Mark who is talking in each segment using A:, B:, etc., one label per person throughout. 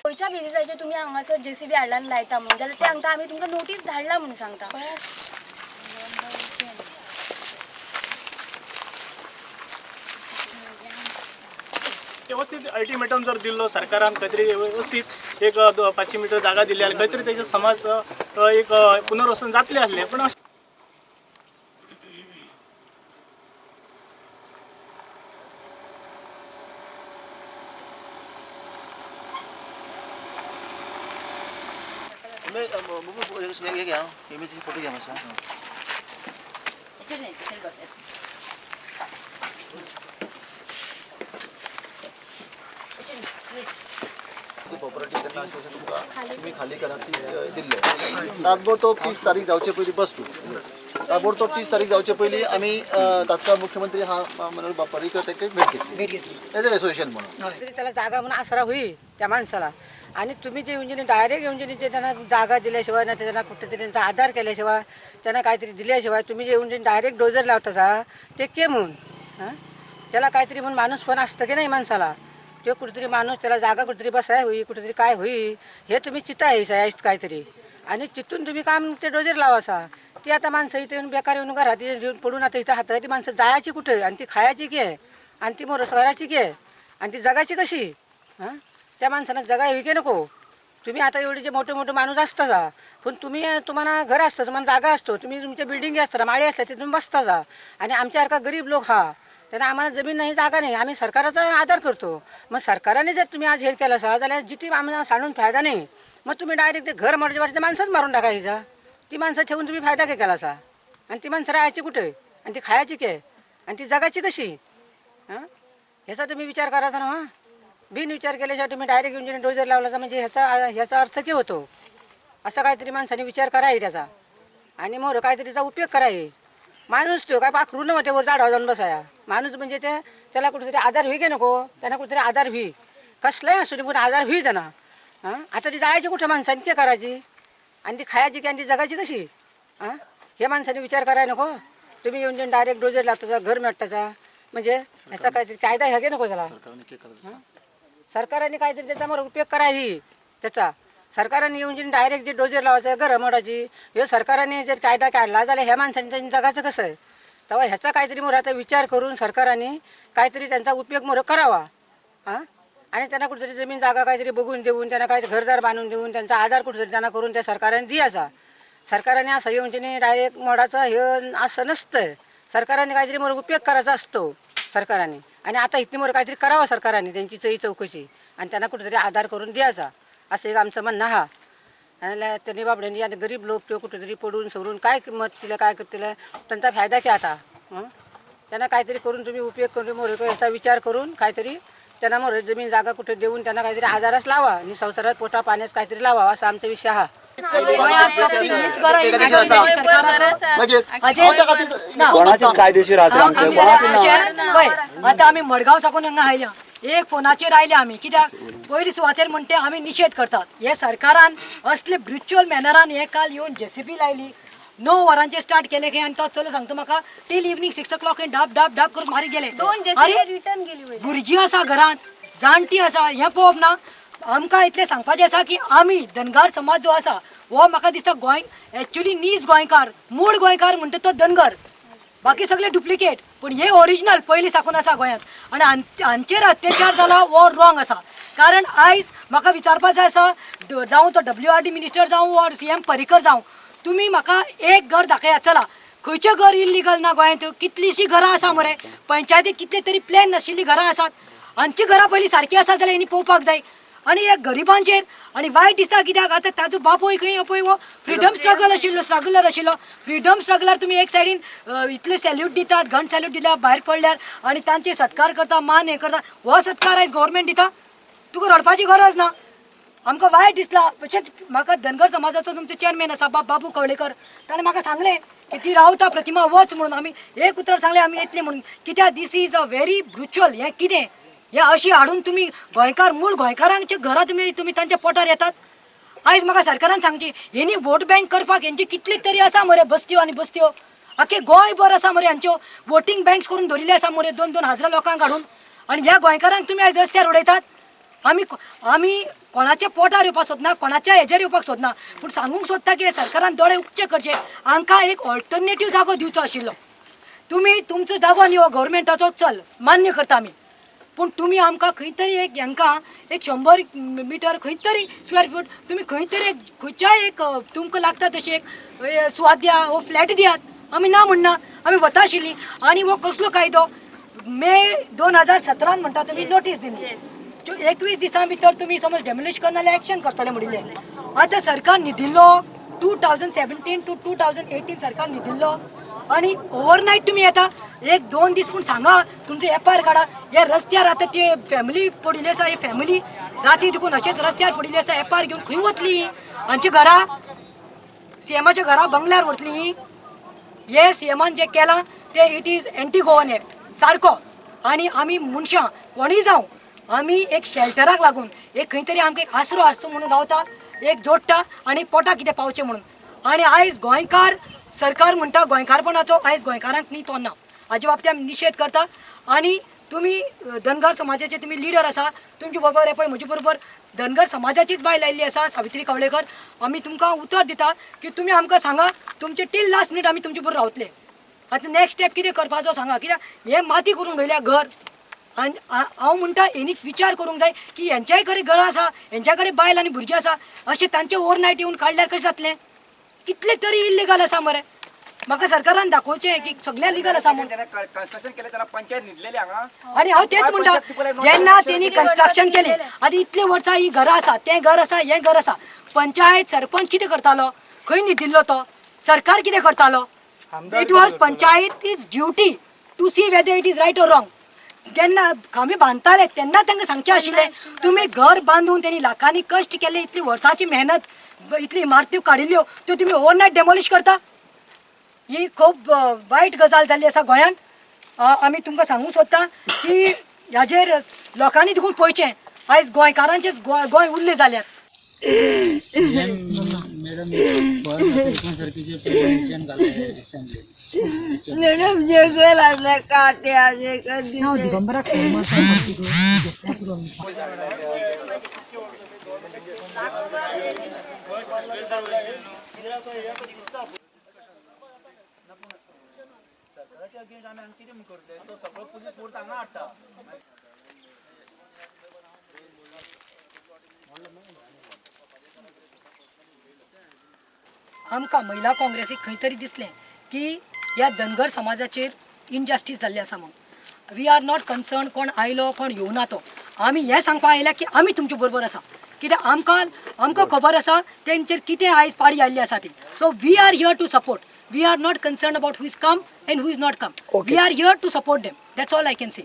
A: खंयच्या बेजिसाचेर तुमी हांगासर जेसीबी हाडला आनी लायता म्हणून, जाल्यार ते हांकां आमी तुमकां नोटीस धाडला म्हणून सांगता.
B: व्यवस्थित अल्टिमेटम जर दिल्लो सरकारान, खंय तरी व्यवस्थित एक 500 मिटर जागा दिली जाल्यार खंय तरी तेजे समाज एक पुनर्वसन जातलें आसलें. पण
C: फोटो घ्या मातसो. प्रॉपर्टी त्यांना अशें तुमकां तुमी खाली करा 30 दिल्ले. ताबडतोब 30 तारीख जावचे पयलीं बस तूं ताबडतोब 30 तारीख जावचे पयलीं आमी तात्काळ मुख्यमंत्री हा मनोहर पर्रीकर तांकां भेट घेतली एज अ एसोसिएशन म्हणून.
D: तरी त्याला जागा म्हणून आसरा होईल त्या माणसाला. आणि तुम्ही जे येऊन डायरेक्ट येऊन जे त्यांना जागा दिल्याशिवाय ना त्यांना कुठेतरी त्यांचा आधार केल्याशिवाय त्यांना काहीतरी दिल्याशिवाय तुम्ही जे येऊन डायरेक्ट डोजर लावतासा ते के म्हणून हां त्याला काहीतरी म्हणून माणूस पण असतं की नाही माणसाला, ते कुठेतरी माणूस त्याला जागा कुठेतरी बसाय होई कुठेतरी काय होई हे तुम्ही चिता आहे काहीतरी आणि चितून तुम्ही काम ते डोजर लावासा. ती आता माणसं इथे येऊन बेकार येऊन घरात येऊन पडून आता इथं हात ती माणसं जायची कुठे आणि ती खायची की आहे आणि ती मोरस करायची की आहे आणि ती जगायची कशी हां त्या माणसानं जगाय होई की नको. तुम्ही आता एवढे जे मोठे मोठे माणूस असता जा पण तुम्ही तुम्हाला घर असतं तुम्हाला जागा असतो तुम्ही तुमच्या बिल्डिंगी असतात माळी असतात ते तुम्ही बसता जा. आणि आमच्यासारखा गरीब लोक हा त्यांना आम्हाला जमीन नाही जागा नाही, आम्ही सरकाराचा आधार करतो. मग सरकाराने जर तुम्ही आज हे केलं असा जाल्यार जिथे आम्हाला सांडून फायदा नाही, मग तुम्ही डायरेक्ट ते घर मोडच्या वाटचे माणसंच मारून टाकायचा. ती माणसं ठेवून तुम्ही फायदा काय केला असा आणि ती माणसं राहायची कुठे आणि ती खायची काय आणि ती जगायची कशी हां ह्याचा तुम्ही विचार करायचा ना. हां बिन विचार केल्याशिवाय तुम्ही डायरेक्ट येऊन डोजर लावलाचा म्हणजे ह्याचा ह्याचा अर्थ काय होतो असा काहीतरी माणसाने विचार कराय त्याचा आणि मोर काहीतरीचा उपयोग कराय. माणूस तो काय पाखरू नव्हते वर झाडावर जाऊन बसाया माणूस म्हणजे ते त्याला कुठेतरी आधार होई की नको, त्यांना कुठेतरी आधार होई कसलाही असू दे पण आधार होई त्यांना. हां आता ती जायची कुठं माणसाने ते करायची आणि ती खायची की आणि ती जगायची कशी हां हे माणसाने विचार करायला नको. तुम्ही येऊन जाऊन डायरेक्ट डोजर लागताचा घर मिळताचा म्हणजे ह्याचा काहीतरी कायदा ह्या की नको त्याला. सरकारने काहीतरी त्याच्यावर उपयोग कराही त्याचा. सरकारने येऊन जे डायरेक्ट जे डोजर लावायचं घरं मोडायची हे सरकारने जर कायदा काढला जाल्यार ह्या माणसांच्या जगाचं कसं आहे तेव्हा ह्याचा काहीतरी मोर आता विचार करून सरकारने काहीतरी त्यांचा उपयोग मोर करावा. हां आणि त्यांना कुठेतरी जमीन जागा काहीतरी बघून देऊन त्यांना काही घरदार बांधून देऊन त्यांचा आधार कुठेतरी त्यांना करून त्या सरकारने द्यायचा. सरकारने असं येऊन त्यांनी डायरेक्ट मोडाचं हे असं नसतं, सरकारने काहीतरी मोर उपयोग करायचा असतो सरकारने. आणि आता इथली मोर काहीतरी करावं सरकारने त्यांची चही चौकशी आणि त्यांना कुठेतरी आधार करून द्यायचा असं एक आमचं म्हणणं हा. आणि त्यांनी बाबड्यांनी आता गरीब लोक तो कुठेतरी पडून सवरून काय किंमत तिला काय करतील त्यांचा फायदा की आता त्यांना काहीतरी करून तुम्ही उपयोग करून मोर याचा विचार करून काहीतरी त्यांना मोर जमीन जागा कुठे देऊन त्यांना काहीतरी आधारच लावा आणि संसारात पोटा पाण्यास काहीतरी लावा असा आमचा विषय हा.
C: कायदेशीर
E: आता आमी मडगांव साकून हांगा आयल्या एक फोनाचेर आयल्या आमी कित्याक पयली सुवातेर म्हणटे आमी निशेध करतात. हे सरकारान असले ब्रिच्युअल मॅनरान हे काल येवन जेसीबी लायली 9 वरांचेर स्टार्ट केले खंय आनी तो चलो सांगता म्हाका टील इवनींग 6 o'clock ढाप ढाप ढाप करून मारीत गेले. अरे भुरगीं आसा घरांत जाणटी आसा हें पळोवप ना. आमकां इतलें सांगपाचें आसा की आमी धनगर समाज जो आसा हो म्हाका दिसता गोंय एक्चुअली नीज गोंयकार मूळ गोंयकार म्हणटा तो धनगर, बाकी सगळे डुप्लिकेट पण हे ओरिजिनल पयलीं साकून आसा गोंयांत. आनी हांचेर अत्याचार जाला हो रॉंग आसा. कारण आयज म्हाका विचारपाचें आसा जावं तो WRD minister जावं ऑर CM Parrikar जावं, तुमी म्हाका एक घर दाखयात चला खंयचें घर इल्लिगल ना गोंयांत, कितलींशीं घरां आसा मरे पंचायतीक कितले तरी प्लॅन नाशिल्लीं घरां आसात. हांची घरां पयलीं सारकीं आसा जाल्यार हेणी पळोवपाक जाय. आनी हे गरिबांचेर आनी वायट दिसता कित्याक आतां ताजो बापूय खंय पळय हो फ्रिडम स्ट्रगल आशिल्लो स्ट्रगलर आशिल्लो. फ्रिडम स्ट्रगलार तुमी एक सायडीन इतले सॅल्यूट दितात गन सॅल्यूट दिल्या भायर पडल्यार आनी तांचे सत्कार करता मान हें करता, हो सत्कार आयज गव्हर्मेंट दिता. तुका रडपाची गरज ना. आमकां वायट दिसला. तशेंच म्हाका धनगर समाजाचो तुमचो चेअरमॅन आसा बाबू कवळेकर ताणें म्हाका सांगलें की ती रावता प्रतिमा वच म्हणून आमी एक उतर सांगलें आमी येतली म्हणून कित्याक this is a very brutal. हें कितें हे अशी हाडून तुमी गोंयकार मूळ गोंयकारांच्या घरां तुमी तुमी तांच्या पोटार येतात. आयज म्हाका सरकारान सांगची हेणी वोट बँक करपाक हेंची कितली तरी आसा मरे बस्त्यो आनी बस्त्यो आख्खे गोंयभर आसा मरे हांच्यो वोटींग बँक्स करून दवरिल्ले आसा मरे 2-2 हजार लोकांक हाडून आनी ह्या गोंयकारांक तुमी आयज रस्त्यार उडयतात. आमी आमी कोणाच्या पोटार येवपाक सोदना, कोणाच्या हेजेर येवपाक सोदना, पूण सांगूंक सोदता की सरकारान दोळे उक्ते करचे, हांकां एक ऑल्टरनेटीव जागो दिवचो आशिल्लो. तुमी तुमचो जागो न्ही हो गव्हर्मेंटाचो, चल मान्य करता आमी, पूण तुमी आमकां खंय तरी एक हांकां एक 100 मिटर खंय तरी स्क्वेअर फूट तुमी खंय तरी एक खंयच्याय एक तुमकां लागता तशी एक सुवात दिया वो फ्लॅट दियात. आमी ना म्हणना, आमी वता आशिल्लीं. आनी हो कसलो कायदो? मे 2017 म्हणटा तुमी नोटीस दिली, 21 दिसां भितर तुमी समज डेमोलिश करना जाल्यार एक्शन करतले म्हणिल्लें. आतां सरकार न्हिदिल्लो, 2017 टू 2018 सरकार न्हिदिल्लो आनी ओवरनायट तुमी येता. एक दोन दीस पूण सांगा, तुमचो एफआयआर काडा. हे रस्त्यार आतां ते फॅमिली पडिल्ली आसा, ही फॅमिली राती देखून अशेंच रस्त्यार पडिल्ली आसा. एफआयआर घेवन खंय वतली? हांच्या घरा, सीएमाच्या घरा बंगल्यार वतली? हे सीएमान जें केलां तें it is anti Goan act सारको. आनी आमी मनशां कोणूय जावं, आमी एक शेल्टराक लागून एक खंय तरी आमकां एक आसरो आसचो म्हणून रावता, एक जोडटा आनी पोटाक कितें पावचें म्हणून. आनी आयज गोंयकार सरकार म्हणटा गोंयकारपणाचो, आयज गोंयकारांक न्ही तो ना. हाजे बाबतींत आमी निशेध करता. आनी तुमी धनगर समाजाचे तुमी लिडर आसा, तुमचे बरोबर हे पळय म्हजे बरोबर धनगर समाजाचीच बायल आयिल्ली आसा, सावित्री कवळेकर. आमी तुमकां उतर दिता की तुमी आमकां सांगा, तुमचे टील लास्ट मिनीट आमी तुमचे बरोबर रावतले. आतां नेक्स्ट स्टेप कितें करपाचो सांगा, कित्याक हें माती करून उडयल्या घर. आनी हांव म्हणटा हेणी विचार करूंक जाय की हेंच्याय कडेन घरां आसा, हेंच्या कडेन बायल आनी भुरगीं आसा, अशें तांचे ओवरनायट येवन काडल्यार कशें जातलें? कितले तरी इल्लिगल आसा मरे. म्हाका सरकारान दाखोवचें की सगळें लिगल आसा म्हूण.
F: कन्स्ट्रक्शन केलें तेन्ना पंचायत न्हिदलेली हांगा.
E: आनी हांव तेच म्हणटा, जेन्ना तेणी कन्स्ट्रक्शन केलें, आतां इतले वर्सां ही घरां आसा, तें घर आसा, हें घर आसा, पंचायत सरपंच कितें करतालो? खंय न्हिदिल्लो तो? सरकार कितें करतालो? It was panchayat is duty to see whether it is right or wrong. जेन्ना आमी बांदताले तेन्ना तांकां सांगचें आशिल्लें, तुमी घर बांदून तेणी लाखांनी कश्ट केले, इतली वर्सांची मेहनत, इतली इमारत्यो काडिल्ल्यो, त्यो तुमी ओवरनायट डेमोलिश करता. ही खूब वायट गजाल जाल्ली आसा गोंयांत. आमी तुमकां सांगूंक सोदता की हाजेर लोकांनी देखून पळोवचें, आयज गोंयकारांचेच गोंय उरलें जाल्यार.
G: मॅडम, सारकीचे प्रेझेंटेशन घालून असेंब्ली.
H: मॅडम, जगल आसले काटे आसले कधी.
E: दिगंबराक.
F: सरकाराच्या अगेन्स्ट आमी हांगा कितें म्हूण करतले? तो सगळो पुलीस फोर्स हांगा हाडटा.
E: आमकां महिला काँग्रेसीक खंय तरी दिसलें की ह्या धनगर समाजाचेर इनजस्टीस जाल्ली आसा म्हणून. We are not concern कोण आयलो कोण येवना तो. आमी हें सांगपाक आयल्या की आमी तुमचे बरोबर आसा, कित्याक आमकां खबर आसा तेंचेर कितें आयज पाडी आयिल्ली आसा ती. So we are here to support. We are not concern about who is come and who is not come. We are here to support them. That's all I can say.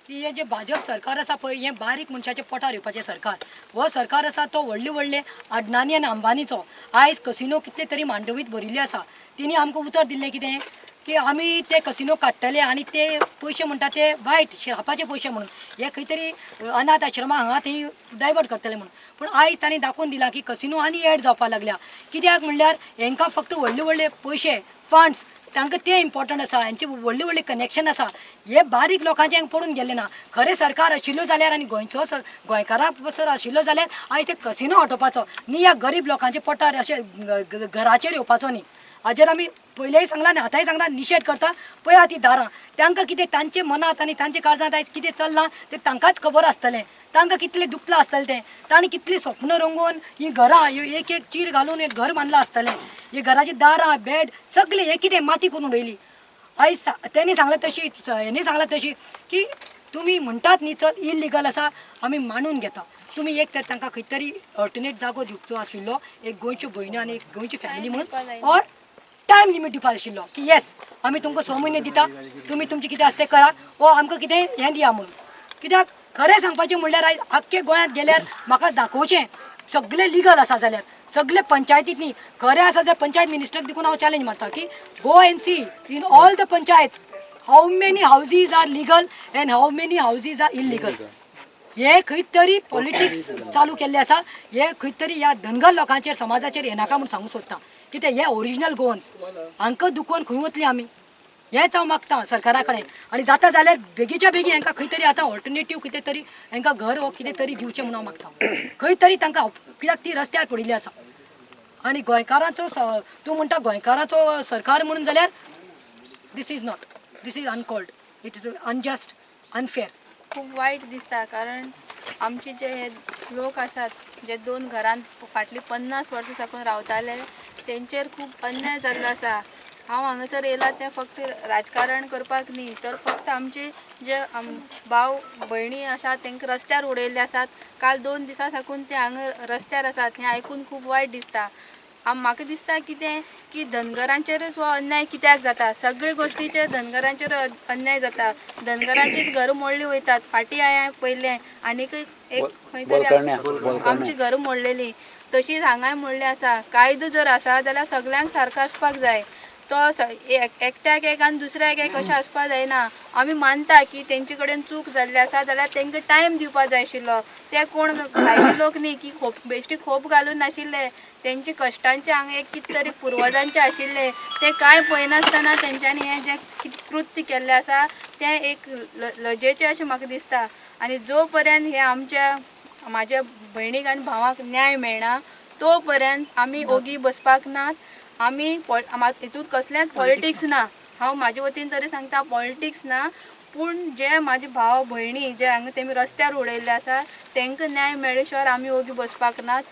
E: की हें जें भाजप सरकार आसा पळय, हें बारीक मनशाच्या पोटार येवपाचें सरकार. हो सरकार आसा तो व्हडले व्हडले अडनानी आनी अंबानीचो. आयज कसिनो कितले तरी मांडवीत भरिल्ले आसा. तेणी आमकां उतर दिल्लें कितें की आमी ते कसिनो काडटले आनी ते पयशे म्हणटा ते वायट श्रापाचे पयशे म्हणून हे खंय तरी अनाथ आश्रमा हांगा थंय डायवर्ट करतले म्हणून. पूण आयज तांणी दाखोवन दिलां की कसिनो आनी एड जावपाक लागल्या. कित्याक म्हणल्यार हेंकां फक्त व्हडले व्हडले पयशे, फंड्स तांकां ते इम्पॉर्टंट आसा. हेंचे व्हडले व्हडले कनेक्शन आसा. हे बारीक लोकांचे हांगा पडून गेल्ले ना. खरें सरकार आशिल्लो जाल्यार आनी गोंयचो सर गोंयकारां बसर आशिल्लो जाल्यार आयज ते कसिनो हटोवपाचो न्ही, ह्या गरीब लोकांच्या पोटार अशें घराचेर येवपाचो न्ही. हाजेर आमी पयलेंय सांगलां आनी आतांय सांगलां, निशेध करता. पळया ती दारां, तांकां कितें तांचे मनांत आनी तांच्या काळजांत आयज कितें चल्लां तें तांकांच खबर आसतलें. तांकां कितलें दुखलां आसतलें तें. तांणी कितलीं स्वप्न रंगोवन हीं घरां, ह्यो एक एक चीर घालून एक घर बांदलां आसतलें. ही घराचीं दारां, बेड सगळें हें कितें माती करून उडयली आयज. तेणी सांगलां तशी, हेणी सांगलां तशी की तुमी म्हणटात न्ही, चल इलिगल आसा, आमी मानून घेता. तुमी एक तर तांकां खंय तरी ऑल्टरनेट जागो दिवचो आशिल्लो, एक गोंयच्यो भयण्यो आनी एक गोंयची फॅमिली म्हणून, ऑर टायम लिमीट दिवपा आशिल्लो की येस, आमी तुमकां 6 म्हयने दिता, तुमी तुमचें कितें आसा तें करा वो आमकां कितें हें दिया म्हणून. कित्याक खरें सांगपाचें म्हणल्यार आयज आख्खे गोंयांत गेल्यार म्हाका दाखोवचें सगळें लिगल आसा जाल्यार सगळे पंचायतींत न्ही, खरें आसा जाल्यार पंचायत मिनिस्टराक देखून हांव चॅलेंज मारता की go and see in all the panchayat how many houses are legal and how many houses are illegal. हे खंय तरी पॉलिटिक्स चालू केल्ले आसा. हे खंय तरी ह्या धनगर लोकांचेर, समाजाचेर येनाका म्हूण सांगूंक सोदता. कित्याक हे ओरिजिनल गोवन्स, हांकां दुखोवन खंय वतली आमी? हेंच हांव मागता सरकारा कडेन. आनी जाता जाल्यार बेगीच्या बेगीन हांकां खंय तरी आतां ऑल्टरनेटीव कितें तरी हांकां घर हो कितें तरी दिवचें म्हणून हांव मागता. खंय तरी तांकां, कित्याक ती रस्त्यार पडिल्ली आसा. आनी गोंयकारांचो तूं म्हणटा गोंयकाराचो सरकार म्हणून जाल्यार this is not, this is uncalled, it is unjust, unfair.
I: खूब वायट दिसता, कारण आमचे जे हे लोक आसात जे दोन घरांत फाटलीं 50 वर्सां साकून रावताले तेंचेर खूब अन्याय जाल्लो आसा. हांव हांगासर येयलां तें फक्त राजकारण करपाक न्ही, तर फक्त आमचे जे भाव भयणी आसात तांकां रस्त्यार उडयल्ले आसात. काल 2 दिसां साकून ते हांगा रस्त्यार आसात हें आयकून खूब वायट दिसता. म्हाका दिसता कितें की धनगरांचेरच हो अन्याय कित्याक जाता, सगळे गोश्टीचेर धनगरांचेर अन्याय जाता. धनगरांचीच घरां मोडली वयतात. फाटीं हांवें पयलें आनीक एक खंय तरी आमची घरां मोडलेली, तशीच हांगाय मोडली आसा. कायदो जर आसा जाल्यार सगल्यांक सारको आसपाक जाय. तो एकट्याक एक आनी दुसऱ्याक एक अशें आसपाक जायना. आमी मानता की तेंचे कडेन चूक जाल्ली आसा जाल्यार तेंकां टायम दिवपाक जाय आशिल्लो. ते कोण भायले लोक न्ही की खोप बेश्टी खोप घालून नाशिल्ले, तेंचे कश्टांचे हांगा एक कितें तरी पुर्वजांचे आशिल्ले. ते कांय पळयनासतना तेंच्यांनी हें जें कृत्य केल्लें आसा तें एक लजेचें अशें म्हाका दिसता. आनी जो पर्यंत हे आमच्या म्हाज्या भयणीक आनी भावाक न्याय मेळना तो पर्यंत आमी ओगी बसपाक नात. आमी हितून कसलेंच पॉलिटिक्स ना. हांव म्हाजे वतीन तरी सांगता पॉलिटिक्स ना, पूण जे म्हाजे भाव भयणी जे हांगा तेमी रस्त्यार उडयल्ले आसा तांकां न्याय मेळ्ळे शिवाय आमी ओगी बसपाक नात.